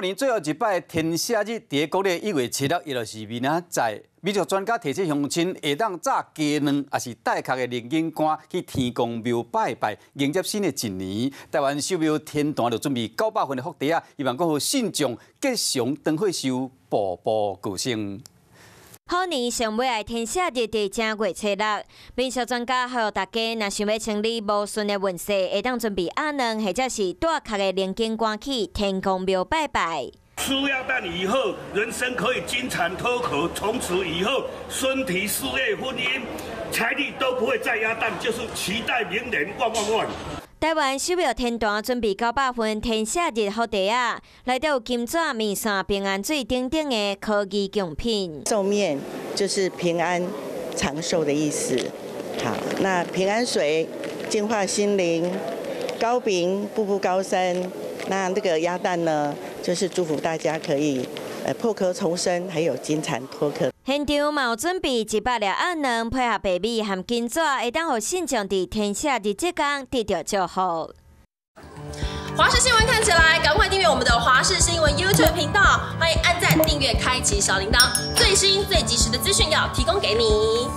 年最後一擺天赦日，佇國曆1月7日，伊就是明仔載。民俗專家提醒鄉親，會當炸雞卵，抑是帶殼的龍井乾去天公廟拜拜，迎接新的一年。台灣秀廟天壇就準備900份的福袋仔，希望講予信眾吉祥長歲壽，步步高升。虎年上尾的天赦日佇正月初六，民俗專家呼籲大家，若想欲清理無順的運勢，會當準備鴨卵或者是帶殼的龍井乾去天公廟拜拜。吃鴨蛋以後，人生可以金蠶脫殼，從此以後，身體、事業、婚姻、財力都不會再鴨蛋，就是期待明年旺旺旺。台灣秀廟天壇準備900份天赦日福袋仔，內底有金紙、麵線、平安水等等的科技貢品。壽面就是平安長壽的意思。好，那平安水淨化心靈，糕餅步步高升。那那個鴨蛋呢，就是祝福大家可以破殼重生，還有金蠶脫殼。現場嘛有準備100粒鴨卵，配合白米和金紙，會當予信眾佇天赦日這工得著祝福。華視新聞看起來，趕快訂閱我們的華視新聞 YouTube 頻道，歡迎按讚、訂閱、開啟小鈴鐺，最新最及時的資訊要提供給你。